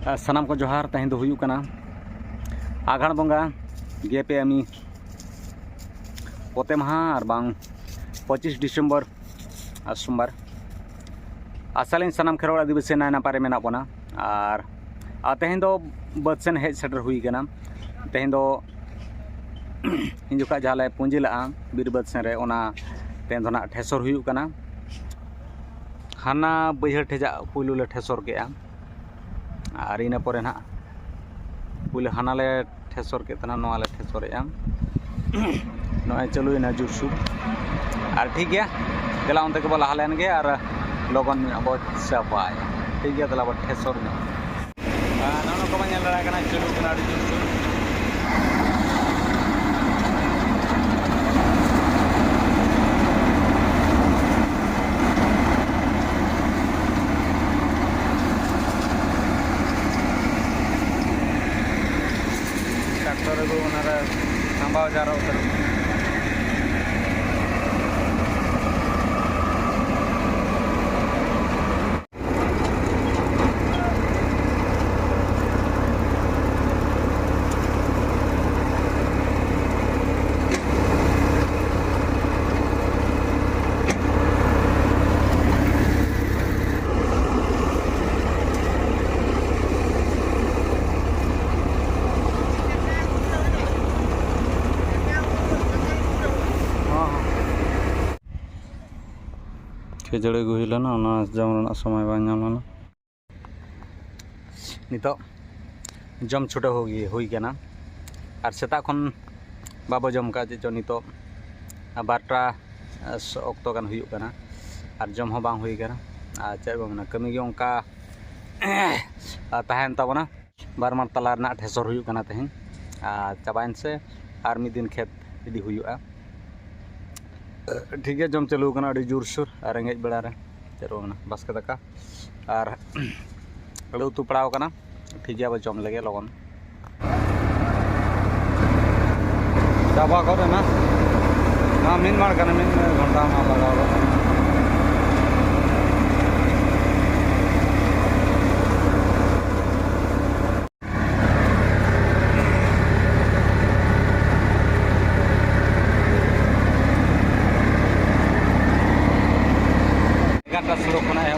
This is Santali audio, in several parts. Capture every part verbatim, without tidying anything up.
ᱥᱟᱱᱟᱢ ᱠᱚ ᱡᱚᱦᱟᱨ᱾ ᱛᱮᱦᱮᱧ ᱫᱚ ᱦᱩᱭᱩᱜ ᱠᱟᱱᱟ ᱟᱜᱷᱟᱬ ᱵᱚᱸᱜᱟ ᱜᱮᱯᱮ ᱟᱹᱢᱤ ᱠᱚᱛᱮ ᱢᱟᱦᱟ, ᱟᱨ ᱵᱟᱝ ᱯᱚᱸᱪᱤᱥ ᱰᱤᱥᱮᱢᱵᱚᱨ, ᱟᱨ ᱥᱳᱢᱵᱟᱨ᱾ ᱟᱥᱟᱞᱤᱧ ᱥᱟᱱᱟᱢ ᱠᱷᱮᱨᱣᱟᱲ ᱟᱹᱫᱤᱵᱟᱹᱥᱤ ᱱᱟᱭ ᱱᱟᱯᱟᱭ ᱨᱮ ᱢᱮᱱᱟᱜ ᱵᱚᱱᱟ᱾ ᱟᱨ, ᱟᱨ ᱛᱮᱦᱮᱧ ᱫᱚ ᱵᱟᱹᱫᱽ ᱥᱮᱱ ᱦᱮᱡ ᱥᱮᱴᱮᱨ ᱦᱩᱭ ᱠᱟᱱᱟ᱾ ᱛᱮᱦᱮᱧ ᱫᱚ ᱤᱧ ᱡᱚᱠᱷᱟᱡ ᱡᱟᱦᱟᱸ ᱞᱮ ᱯᱩᱸᱡᱤ ᱞᱟᱜᱼᱟ ᱵᱤᱨ ᱵᱟᱹᱫᱽ ᱥᱮᱱ ᱨᱮ, ᱚᱱᱟ ᱛᱮᱦᱮᱧ ᱫᱚ ᱱᱟᱜ ᱴᱷᱮᱥᱚᱨ ᱦᱩᱭᱩᱜ ᱠᱟᱱᱟ᱾ ᱦᱟᱱᱟ ᱵᱟᱹᱭᱦᱟᱹᱲ ᱴᱷᱮᱡᱟᱜ ᱯᱩᱭᱞᱩ ᱞᱮ ᱴᱷᱮᱥᱚᱨ ᱠᱮᱜᱼᱟ, ᱟᱨ ᱤᱱᱟᱹ ᱯᱚᱨᱮ ᱱᱟᱜ ᱯᱩᱭᱞᱩ ᱦᱟᱱᱟ ᱞᱮ ᱴᱷᱮᱥᱚᱨ ᱠᱮᱫ ᱛᱟᱦᱮᱱᱟ, ᱱᱚᱣᱟ ᱞᱮ ᱴᱷᱮᱥᱚᱨᱮᱜᱼᱟ᱾ ᱱᱚᱜᱼᱚᱭ ᱪᱟᱹᱞᱩᱭᱮᱱᱟ ᱡᱳᱨᱥᱳᱨ᱾ ᱟᱨ ᱴᱷᱤᱠ ᱜᱮᱭᱟ, ᱫᱮᱞᱟ ᱚᱱᱛᱮ ᱜᱮᱵᱚ ᱞᱟᱦᱟ ᱞᱮᱱ ᱜᱮ ᱟᱨ ᱞᱚᱜᱚᱱ ᱧᱚᱜ ᱵᱚ ᱪᱟᱵᱟᱭᱟ᱾ ᱴᱷᱤᱠ ᱜᱮᱭᱟ, ᱫᱮᱞᱟ ᱵᱚ ᱴᱷᱮᱥᱚᱨ ᱧᱚᱜ᱾ ᱟᱨ ᱱᱚᱜᱼᱚ ᱱᱚᱝᱠᱟ ᱵᱚᱱ ᱧᱮᱞ ᱫᱟᱲᱮᱭᱟᱜ ᱠᱟᱱᱟ, ᱪᱟᱹᱞᱩ ᱠᱟᱱᱟ ᱟᱹᱰᱤ ᱡᱳᱨᱥᱳᱨ᱾ ᱴᱨᱟᱠᱴᱚᱨ ᱟᱹᱜᱩ ᱚᱱᱟᱨᱮ ᱥᱟᱢᱵᱟᱣ ᱡᱟᱣᱨᱟ ᱩᱛᱟᱹᱨᱚᱜ ᱠᱟᱱᱟ᱾ ᱠᱷᱟᱹᱡᱟᱹᱲᱤ ᱟᱹᱜᱩ ᱦᱩᱭ ᱞᱮᱱᱟ, ᱚᱱᱟ ᱡᱚᱢ ᱨᱮᱱᱟᱜ ᱥᱚᱢᱚᱭ ᱵᱟᱝ ᱧᱟᱢ ᱞᱮᱱᱟ᱾ ᱱᱤᱛᱚᱜ ᱡᱚᱢ ᱪᱷᱩᱴᱟᱹᱣ ᱦᱩᱭ, ᱦᱩᱭ ᱠᱟᱱᱟ, ᱟᱨ ᱥᱮᱛᱟᱜ ᱠᱷᱚᱱ ᱵᱟᱵᱚ ᱡᱚᱢ ᱠᱟᱜ ᱪᱮᱫ ᱪᱚ᱾ ᱱᱤᱛᱚᱜ ᱵᱟᱨᱚᱴᱟ ᱚᱠᱛᱚ ᱜᱟᱱ ᱦᱩᱭᱩᱜ ᱠᱟᱱᱟ, ᱟᱨ ᱡᱚᱢ ᱦᱚᱸ ᱵᱟᱝ ᱦᱩᱭ ᱠᱟᱱᱟ᱾ ᱟᱨ ᱪᱮᱫ ᱵᱚ ᱢᱮᱱᱟ, ᱠᱟᱹᱢᱤ ᱜᱮ ᱚᱱᱠᱟ ᱛᱟᱦᱮᱱ ᱛᱟᱵᱚᱱᱟ᱾ ᱵᱟᱨ ᱢᱟᱲ ᱛᱟᱞᱟ ᱨᱮᱱᱟᱜ ᱴᱷᱮᱥᱚᱨ ᱦᱩᱭᱩᱜ ᱠᱟᱱᱟ ᱛᱮᱦᱮᱧ, ᱟᱨ ᱪᱟᱵᱟᱭᱮᱱ ᱥᱮ ᱟᱨ ᱢᱤᱫ ᱫᱤᱱ ᱠᱷᱮᱛ ᱤᱫᱤ ᱦᱩᱭᱩᱜᱼᱟ᱾ ᱴᱷᱤᱠ ᱜᱮᱭᱟ, ᱡᱚᱢ ᱪᱟᱹᱞᱩ ᱠᱟᱱᱟ ᱟᱹᱰᱤ ᱡᱳᱨᱥᱳᱨ, ᱟᱨ ᱨᱮᱸᱜᱮᱡ ᱵᱮᱲᱟ ᱨᱮ ᱪᱮᱫ ᱵᱚ ᱢᱮᱱᱟ, ᱵᱟᱥᱠᱮ ᱫᱟᱠᱟ ᱟᱨ ᱟᱹᱞᱩ ᱩᱛᱩ ᱯᱟᱲᱟᱣ ᱠᱟᱱᱟ᱾ ᱴᱷᱤᱠ ᱜᱮᱭᱟ, ᱵᱚ ᱡᱚᱢ ᱞᱮᱜᱮ ᱞᱚᱜᱚᱱ᱾ ᱪᱟᱵᱟ ᱜᱚᱫ ᱮᱱᱟ᱾ ᱱᱚᱣᱟ ᱢᱤᱫ ᱢᱟᱲ ᱠᱟᱱᱟ, ᱢᱤᱫ ᱜᱷᱚᱱᱴᱟ ᱢᱟ ᱞᱟᱜᱟᱣ ᱜᱚᱫ ᱮᱱᱟ᱾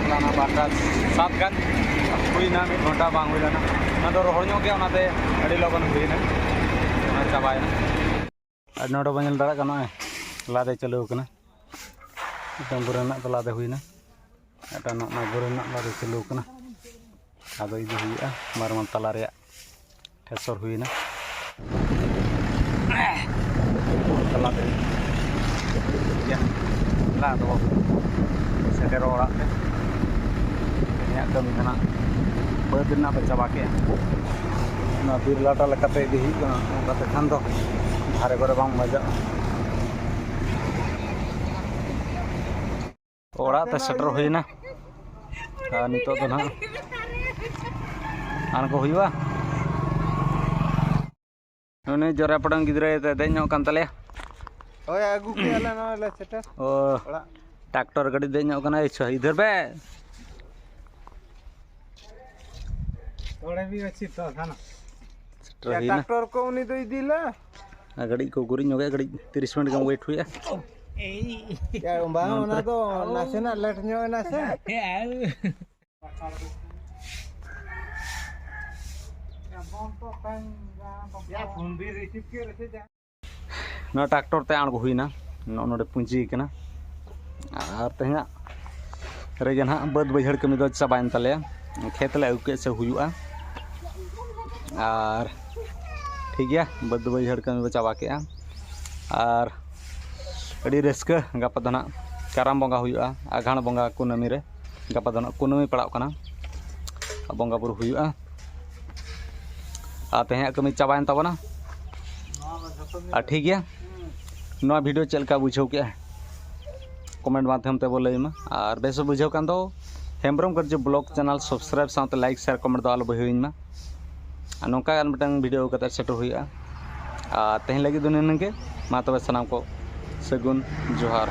ᱚᱱᱟ ᱵᱟᱨᱚᱴᱟ ᱥᱟᱛ ᱜᱟᱱ ᱦᱩᱭᱱᱟ, ᱢᱤᱫ ᱜᱷᱚᱱᱴᱟ ᱵᱟᱝ ᱦᱩᱭ ᱞᱮᱱᱟ᱾ ᱚᱱᱟ ᱫᱚ ᱨᱚᱦᱚᱲ ᱧᱚᱜ ᱜᱮᱭᱟ, ᱚᱱᱟᱛᱮ ᱟᱹᱰᱤ ᱞᱚᱜᱚᱱ ᱦᱩᱭᱱᱟ, ᱚᱱᱟ ᱪᱟᱵᱟᱭᱮᱱᱟ᱾ ᱟᱨ ᱱᱚᱰᱮ ᱵᱚᱱ ᱧᱮᱞ ᱫᱟᱲᱮᱭᱟᱜ ᱠᱟᱱᱟ, ᱱᱚᱜᱼᱚᱭ ᱞᱟᱫᱮ ᱪᱟᱹᱞᱩ ᱟᱠᱟᱱᱟ᱾ ᱢᱤᱫᱴᱟᱝ ᱵᱩᱨᱟᱹ ᱨᱮᱱᱟᱜ ᱫᱚ ᱞᱟᱫᱮ ᱦᱩᱭᱱᱟ, ᱢᱤᱫᱴᱟᱝ ᱱᱚᱜᱼᱚ ᱱᱚᱣᱟ ᱵᱩᱨᱟᱹ ᱨᱮᱱᱟᱜ ᱞᱟᱫᱮ ᱪᱟᱹᱞᱩ ᱟᱠᱟᱱᱟ᱾ ᱟᱫᱚ ᱤᱫᱤ ᱦᱩᱭᱩᱜᱼᱟ ᱵᱟᱨᱢᱟᱞ ᱛᱟᱞᱟ ᱨᱮᱭᱟᱜ ᱴᱷᱮᱥᱚᱨ ᱦᱩᱭᱱᱟ᱾ ᱛᱟᱞᱟᱛᱮ ᱤᱭᱟᱹ ᱞᱟ ᱫᱚ ᱥᱮᱴᱮᱨᱚᱜ ᱚᱲᱟᱜ ᱛᱮ᱾ ᱤᱧᱟᱹᱜ ᱠᱟᱹᱢᱤ ᱠᱟᱱᱟ, ᱵᱟᱹᱫᱽ ᱨᱮᱱᱟᱜ ᱫᱚ ᱪᱟᱵᱟ ᱠᱮᱜᱼᱟ᱾ ᱚᱱᱟ ᱵᱤᱨ ᱞᱟᱴᱟ ᱞᱮᱠᱟᱛᱮ ᱤᱫᱤ ᱦᱩᱭᱩᱜ ᱠᱟᱱᱟ, ᱚᱱᱠᱟᱛᱮ ᱠᱷᱟᱱ ᱫᱚ ᱫᱷᱟᱨᱮ ᱠᱚᱨᱮ ᱵᱟᱝ ᱵᱟᱡᱟᱜᱼᱟ᱾ ᱚᱲᱟᱜ ᱛᱮ ᱥᱮᱴᱮᱨ ᱦᱩᱭᱱᱟ᱾ ᱟᱨ ᱱᱤᱛᱚᱜ ᱫᱚ ᱱᱟᱦᱟᱜ ᱟᱬᱜᱚ ᱦᱩᱭᱩᱜᱼᱟ᱾ ᱩᱱᱤ ᱡᱚᱨᱟ ᱯᱟᱴᱟᱝ ᱜᱤᱫᱽᱨᱟᱹ ᱫᱮᱡ ᱧᱚᱜ ᱠᱟᱱ ᱛᱟᱞᱮᱭᱟ᱾ ᱦᱳᱭ, ᱟᱹᱜᱩ ᱠᱮᱜᱼᱟ ᱞᱮ, ᱱᱚᱜᱼᱚᱭ ᱞᱮ ᱥᱮᱴᱮᱨ ᱚ, ᱚᱲᱟᱜ᱾ ᱴᱨᱟᱠᱴᱚᱨ ᱜᱟᱹᱰᱤ ᱫᱮᱡ ᱧᱚᱜ ᱠᱟᱱᱟ᱾ ᱤᱪᱪᱷᱟ, ᱤᱫᱷᱟᱨ ᱵᱮ᱾ ᱛᱷᱚᱲᱮ ᱵᱤ ᱟᱪᱪᱷᱤ ᱛᱚ ᱛᱷᱟᱱᱟ᱾ ᱥᱮᱴᱮᱨ ᱦᱩᱭᱱᱟ᱾ ᱴᱨᱟᱠᱴᱚᱨ ᱠᱚ ᱩᱱᱤ ᱫᱚ ᱤᱫᱤ ᱞᱮ᱾ ᱟᱨ ᱜᱟᱹᱰᱤ ᱠᱚ ᱜᱩᱨᱤᱡ ᱧᱚᱜ ᱜᱮ, ᱜᱟᱹᱰᱤ ᱛᱤᱨᱤᱥ ᱢᱤᱱᱤᱴ ᱜᱟᱱ ᱣᱮᱴ ᱦᱩᱭᱩᱜᱼᱟ᱾ ᱮᱭ᱾ ᱭᱟ, ᱵᱟᱝ, ᱚᱱᱟ ᱫᱚ ᱱᱟᱥᱮᱱᱟᱜ ᱞᱮᱴ ᱧᱚᱜ ᱮᱱᱟ ᱥᱮ᱾ ᱱᱚᱣᱟ ᱴᱨᱟᱠᱴᱚᱨ ᱛᱮ ᱟᱬᱜᱚ ᱦᱩᱭᱱᱟ, ᱱᱚᱜᱼᱚ ᱱᱚᱰᱮ ᱯᱩᱸᱡᱤ ᱠᱟᱱᱟ᱾ ᱟᱨ ᱛᱮᱦᱮᱧᱟᱜ ᱨᱮᱜᱮ ᱱᱟᱦᱟᱜ ᱵᱟᱹᱫᱽ ᱵᱟᱹᱭᱦᱟᱹᱲ ᱠᱟᱹᱢᱤ ᱫᱚ ᱪᱟᱵᱟᱭᱮᱱ ᱛᱟᱞᱮᱭᱟ, ᱠᱷᱮᱛ ᱞᱮ ᱟᱹᱜᱩ ᱠᱮᱫ ᱥᱮ ᱦᱩᱭᱩᱜᱼᱟ᱾ ᱟᱨ ᱴᱷᱤᱠ ᱜᱮᱭᱟ, ᱵᱟᱹᱫᱽ ᱵᱟᱹᱭᱦᱟᱹᱲ ᱠᱟᱹᱢᱤ ᱵᱚ ᱪᱟᱵᱟ ᱠᱮᱜᱼᱟ᱾ ᱟᱨ ᱟᱹᱰᱤ ᱨᱟᱹᱥᱠᱟᱹ, ᱜᱟᱯᱟ ᱫᱚ ᱱᱟᱦᱟᱜ ᱠᱟᱨᱟᱢ ᱵᱚᱸᱜᱟ ᱦᱩᱭᱩᱜᱼᱟ, ᱟᱜᱷᱟᱬ ᱵᱚᱸᱜᱟ ᱠᱩᱱᱟᱹᱢᱤ ᱨᱮ᱾ ᱜᱟᱯᱟ ᱫᱚ ᱱᱟᱦᱟᱜ ᱠᱩᱱᱟᱹᱢᱤ ᱯᱟᱲᱟᱜ ᱠᱟᱱᱟ, ᱵᱚᱸᱜᱟ ᱵᱩᱨᱩ ᱦᱩᱭᱩᱜᱼᱟ᱾ ᱟᱨ ᱛᱮᱦᱮᱧᱟᱜ ᱠᱟᱹᱢᱤ ᱪᱟᱵᱟᱭᱮᱱ ᱛᱟᱵᱚᱱᱟ᱾ ᱟᱨ ᱴᱷᱤᱠ ᱜᱮᱭᱟ, ᱱᱚᱣᱟ ᱵᱷᱤᱰᱤᱭᱳ ᱪᱮᱫ ᱞᱮᱠᱟ ᱵᱩᱡᱷᱟᱹᱣ ᱠᱮᱜᱼᱟ, ᱠᱚᱢᱮᱱᱴ ᱢᱟᱫᱽᱫᱷᱚᱢ ᱛᱮ ᱵᱚ ᱞᱟᱹᱭ ᱢᱟ᱾ ᱟᱨ ᱵᱮᱥ ᱵᱩᱡᱷᱟᱹᱣ ᱠᱷᱟᱱ ᱫᱚ ᱦᱮᱢᱵᱨᱚᱢ ᱠᱟᱹᱨᱡᱩ ᱵᱞᱚᱜ ᱪᱮᱱᱮᱞ ᱥᱟᱵᱥᱠᱨᱟᱭᱤᱵ ᱥᱟᱶᱛᱮ ᱞᱟᱭᱤᱠ, ᱥᱮᱭᱟᱨ, ᱠᱚᱢᱮᱱᱴ ᱫᱚ ᱟᱞᱚ ᱵᱟᱹᱜᱤ ᱦᱩᱭᱩᱜ ᱢᱟ᱾ ᱟᱨ ᱱᱚᱝᱠᱟ ᱟᱨ ᱢᱤᱫᱴᱟᱝ ᱵᱷᱤᱰᱤᱭᱳ ᱠᱟᱛᱮ ᱥᱮᱴᱮᱨ ᱦᱩᱭᱩᱜᱼᱟ᱾ ᱟᱨ ᱛᱮᱦᱮᱧ ᱞᱟᱹᱜᱤᱫ ᱫᱚ ᱱᱤᱱᱟᱹᱜ ᱜᱮ᱾ ᱢᱟ ᱛᱚᱵᱮ ᱥᱟᱱᱟᱢ ᱠᱚ ᱥᱟᱹᱜᱩᱱ ᱡᱚᱦᱟᱨ᱾